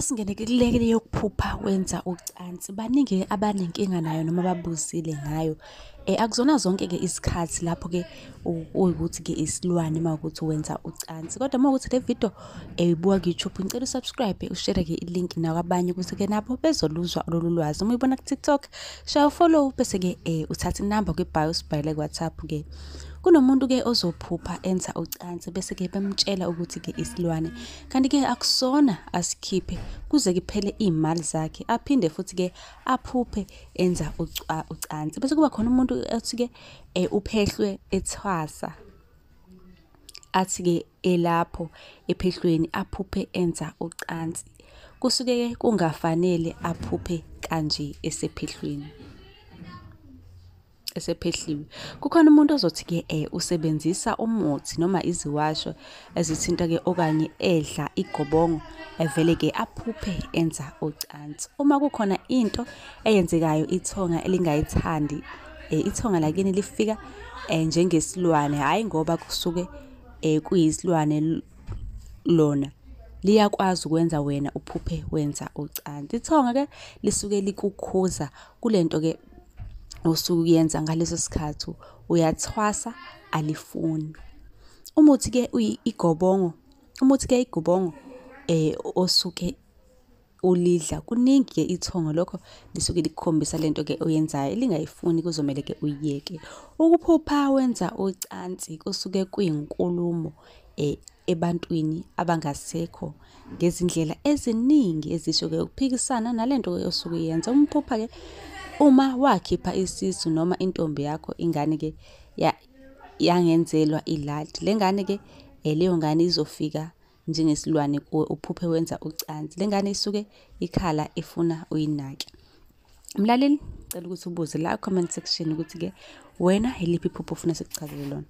Ake singene kule yokuphupha wenza ucansi. Baningi-ke abanenkinga nayo noma ababuzile ngayo. Akuzona zonke-ke izikhathi lapho-ke kuwukuthi-ke isilwane uma kuwukuthi wenza ucansi. Kodwa uma kuwukuthi le video uyibuka ku-YouTube, ngicela u-subscribe, u-share-ke i-link nakwabanye ukuthi-ke nabo bezoluzwa lolu lwazi. Uma uyibona ku-TikTok, shaya u-follow bese-ke uthatha inamba kwi-bio usibhalele ku-WhatsApp-ke. Kunomuntu-ke ozophupha enza ucansi bese-ke bemtshela ukuthi-ke isilwane, kanti-ke akusona, asikhiphe kuze kuphele iy'mali zakhe, aphinde futhi-ke aphuphe enza ucansi. Bese kuba khona umuntu othi-ke uphehlwe ethwasa, athi-ke elapho ephehlweni aphuphe enza ucansi. Kusuke-ke kungafanele aphuphe kanje esephehlweni, esephehliwe. Kukhona umuntu ozothi-ke usebenzisa umuthi noma iziwasho ezithinta-ke okanye edla igobongo, evele-ke aphuphe enza ucansi. Uma kukhona into eyenzekayo ithonga elingayithandi, ithonga lakini lifika njengesilwane, hhayi ngoba kusuke kuyisilwane lona, liyakwazi ukwenza wena uphuphe wenza ucansi. Ithonga-ke lisuke likukhuza kulento-ke osuke uyenza ngaleso sikhathi, uyathwasa alifuni. Umuthi-ke igobongo, umuthi-ke igobongo osuke ulidla, kuningi-ke ithongo lokho lisuke likukhombisa lento-ke oyenzayo lingayifuni, kuzomele-ke uyiyeke. Ukuphupha wenza ucansi kusuke kuyinkulumo ebantwini abangasekho ngezindlela eziningi ezisho-ke ukuphikisana nalento osuke uyenza. Umphupha-ke uma wakhipha isisu noma intombi yakho, ingane-ke yangenzelwa iladi, le ngane-ke leyo ngane izofika njengesilwane kuwe, uphuphe wenza ucansi. Le ngane isuke ikhala ifuna uyinake. Mlaleli, cela ukuthi ubuze la comment section ukuthi-ke wena yiliphi iphupho ofuna sikuchazele lona.